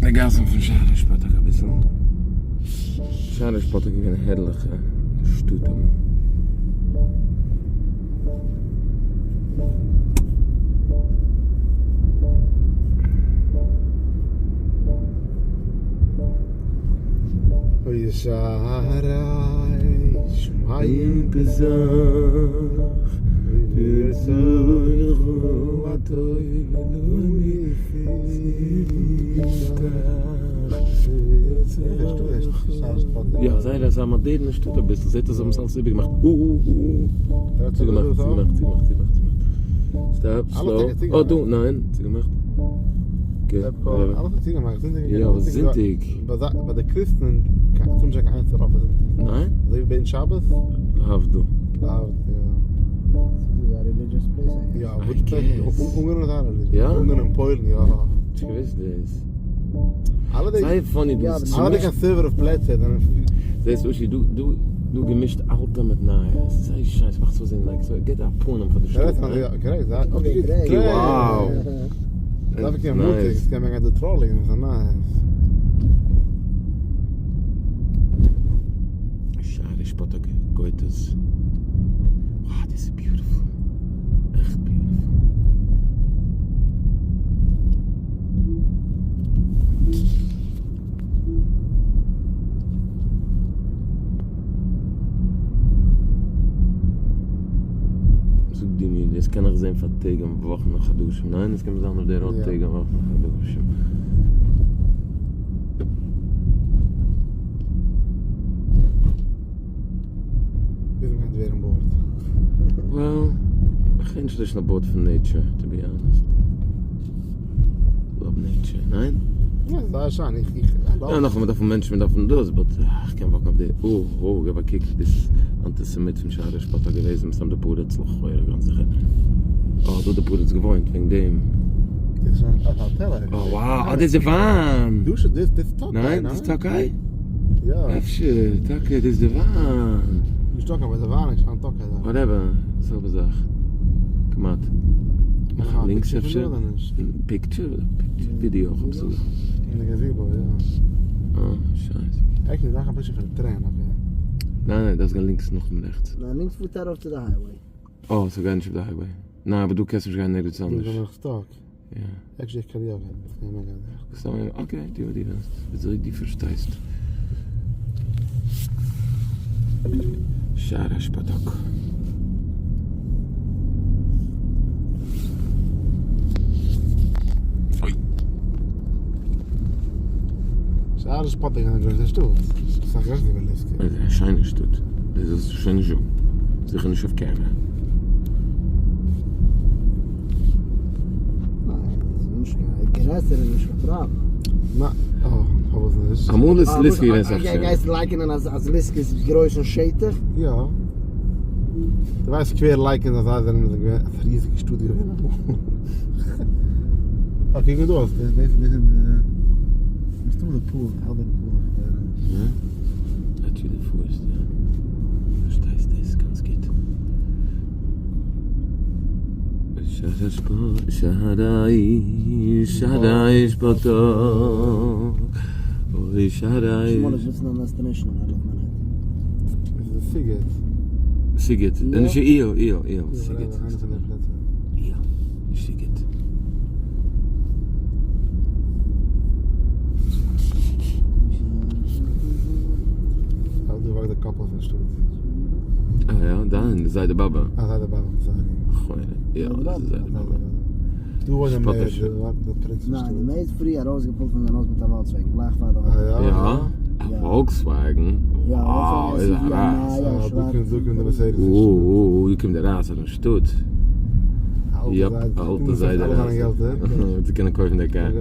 די גאסן פון שאראש-פאטאק אביסל. שאראש-פאטאק איז געווען א הערליכע שטאט אמאל. אוי שערי שמים פתח ברצונך הטוב לנו יא, זייער אזא מאדערנע שטאט אביסל, זעט אויס זיי האבן עס אלעס איבערגעמאכט. צוגעמאכט, צוגעמאכט, צוגעמאכט, צוגעמאכט. stop, slow. אה דא, ניין, צוגעמאכט. אלעס איז צוגעמאכט, זונטאג יא, זונטאג. ביי די קריסטן קומט נישט קיין איינס ארויף זונטאג. ניין? אזוי ווי בין שבת? להבדיל. להבדיל, יא. ס'איז דא א religious place? יא, אונגארן איז א religious. יא? אונגארן און פוילן, יא. נישט געוואוסט דאס. אלע די זייער funny דא. אלע די conservative פלעצער זענען. זעסט אושי, דא דא דא געמישט אלטע מיט נייע. ס'איז זייער שיין, ס'מאכט אויסזען like ס'געט א פנים פאר די שטאט. Wow. דארף איך קומען מאנטאג, עס קען מען גיין די trolley און עס איז nice. שאראש-פאטאק גויטעס. Wow, דאס איז beautiful. עכט beautiful. זאג דו מיר, דאס קען איך זען פאר טעג און וואכן און חדשים, ניין? דאס קען זיין אויף די road טעג און וואכן און חדשים. ביז מ'גייט ווערן bored. Well, איך בין נישט אזוי bored פון nature, to be honest. Love nature, ניין? יא, זייער שיין, איך איך love. יא, נאכאמאל מ'דארף מענטשן, מ'דארף דאס, but איך קען walk ן אויף די, oh oh, געב א קוק, דאס אנטיסעמיט פון שאראש-פאטאק געוועזן, מסתם די פריץ לכאורה, גאנץ זיכער. אה, דא האט די פריץ געוואוינט, וועגן דעם. דאס איז א האטעל. אה, wow, אה דאס איז די וויין! דאס איז טאקאי, ניין? דאס איז טאקאי? יא. אפשר, טאקע, דאס איז די וויין. נישט טאקאי, אבער די וויין איז שוין טאקאי. Whatever, זעלבע זאך. כמעט. מאך א לינקס אפשר? Picture? Video איך האב עס. אין די gazebo, יא. אה, שיין. Actually, זאך א picture פון די train, okay. ניין ניין, דארפסט גיין לינקס נאכדעם רעכטס. ניין, לינקס פארט ארויף צו די highway. אה, ס'גייט נישט אויף די highway. ניין, אבער דא קענסטו נישט גיין ערגעץ אנדערש. דא איז נאך stuck. יא. Actually איך קען יא גיין, איך קען מער גיין רעכטס. Okay, טו וואס דו ווילסט, וויאזוי דו פארשטייסט. שאראש-פאטאק. אוי. שאראש-פאטאק איז א גרויסע שטאט. אסאך גרעסער ווי ליסקא. איז א שיינע שטאט. דאס זאלסטו שוין נישט זאגן. זיכער נישט אויף camera. גרעסער איז נישט קיין פראבלעם. פארוואס נישט? אמאל איז ליסקא געווען אסאך שענער. גייסט לייקענען אז ליסקא איז גרויס אין שטח? יא. דו ווייסט שווער לייקענען אז זיי זענען געווען א ריזיגע שטאט געווען אמאל. Okay קוק דא אויס דאס דאס איז די מסתמא די pool, האלבע pool. יא? דארט ווי דו פארסט יא. פארשטייסט דאס גאנץ גוט. שאראש-פאטאק, אוי שאראש. שמואל איז זיצן אין destination אין 11 מינוט. איז עס סיגעט? סיגעט, נישט איו, איו, איו, סיגעט. איו, נישט סיגעט. דא וואקט די couple פון שטאט. אה יא? דיין זיידע באבע. אה זיידע באבע, sorry. לכאורה, יא דאס איז זיידע באבע. דא וואוינט די mayor, די פרינץ פון שטאט. ניין, די mayor איז פרי ארויסגעפולט פון זיין הויז מיט א Volkswagen גלייך פאר די אה יא? א Volkswagen? Wow, איז א רייס. אה, דא קומט דא קומט די Mercedes. אוו, דא קומט די רייס אויפן שטאט. Yep, אלטע זיידע רייס. צו קענען קויפן די קאר.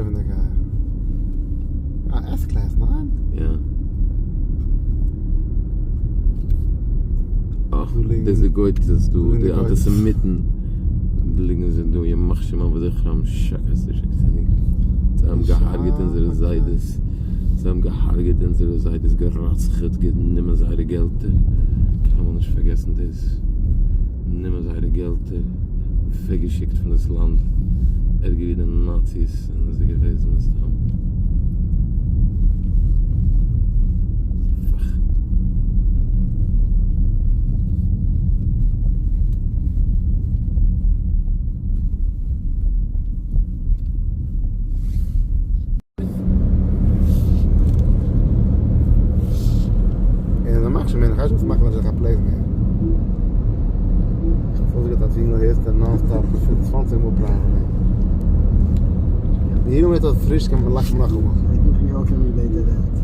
א S-Class, ניין? יא. אך, דאס די גויטעס דא, די אנטיסעמיטן ליגן זיי דא, ימח שמם וזכרם שקץ ושקצנים. זיי האבן געהארגעט אונזערע זיידעס, זיי האבן געהארגעט אונזערע זיידעס, גערצח'עט, גענומען זייערע געלטער, קיינמאל נישט פארגעסן דאס, גענומען זייערע געלטער, אוועקגעשיקט פון דאס לאנד, ערגער ווי די נאציס זענען זיי געוועזן מסתם. ווייס וואס מאכן אזעלכע plays מער. איך האב אויסגעהערט א יונגל הערסט ער non stop פון 20 מאל probably. די יונגל מיט א פריש קען מען לאכן נאכאמאל. I think we all can relate to that.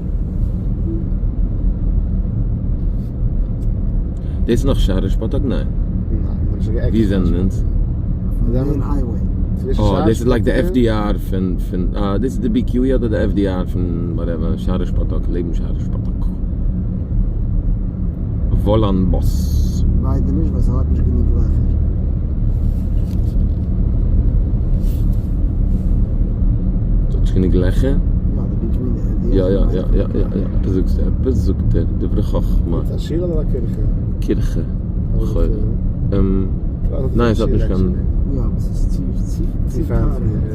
דאס איז נאך שאראש-פאטאק? ניין. ניין, מיר שוין געעקט. ווי זענען אונז? Main highway. Oh, this is like the FDR פון, פון, ah, this is the BQE אדער the FDR פון whatever, שאראש-פאטאק, לעבן שאראש-פאטאק. Volánbusz. ביידע נישט, ווייל ס'האט נישט גענוג לעכער. האט נישט גענוג לעכער? יא, די BQE, די FDR. יא, יא, יא, יא, יא, יא. עפעס זאגסטו, עפעס זאגט ער, דברי חכמה. איז א שול אדער א קירכע? קירכע. לכאורה. ניין, עס האט נישט קיין... יא, אבער עס איז צו, צו, צו צו fancy, crowded.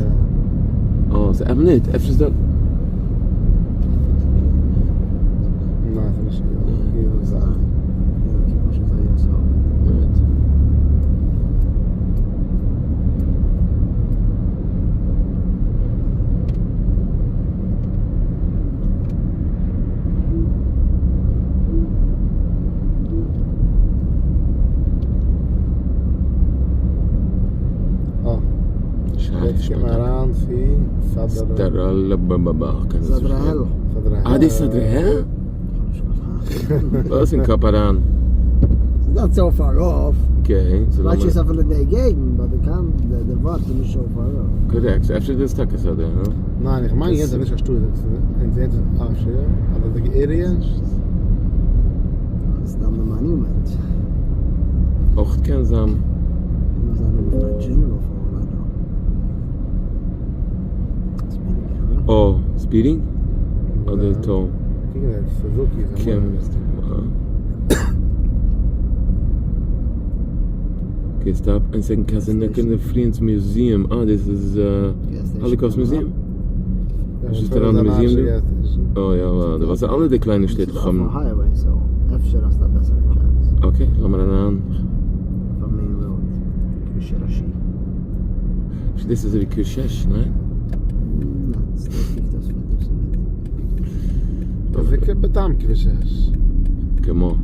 יא. Oh, ס'איז אבער נישט, אפשר איז דא... ניין, עס איז נישט שול. היר איז יא, קוק נישט אזוי אויס אבער. Right. Oh, יעצט קומט מען אריין צו סאדער... סאדרעהעל. סאדרעהעל. Ah, די סאדרעהעל? וואס אין קאפ אריין? It's not so far off. Okay, so פילייכט איז לאמיר... אפילו די געגנט, but די קאן, די די ווארט איז נישט so far off. Correct, so אפשר דאס טאקע סאדרעהעל, ניין, איך מיין יענץ איז נישט א שטאט, דאס איז אין יענץ איז אפשר, אבער די area דאס איז דאן די monument. אויך קען זיין. קען זיין נאמען פון א general for all I know. Speeding camera. Oh, speeding? אדער toll? קוק דא, Suzuki איז א קען... monument. Okay, stop. And second cousin, the Friends Museum. Ah, this is Gas station Holocaust coming Museum? up. Ja, Is het dat er aan de is museum nu? gas station. Oh ja, wow. Dat was alle de kleine This steden is off a gaan. highway, so אפשר האסטו א בעסערע chance. Okay, laat maar aan. Off a main road. כביש ראשי. This is wie כביש 6, ניין? ניין, still קוקט אויס פון דאס דאס איז בטעם כביש 6. כמו.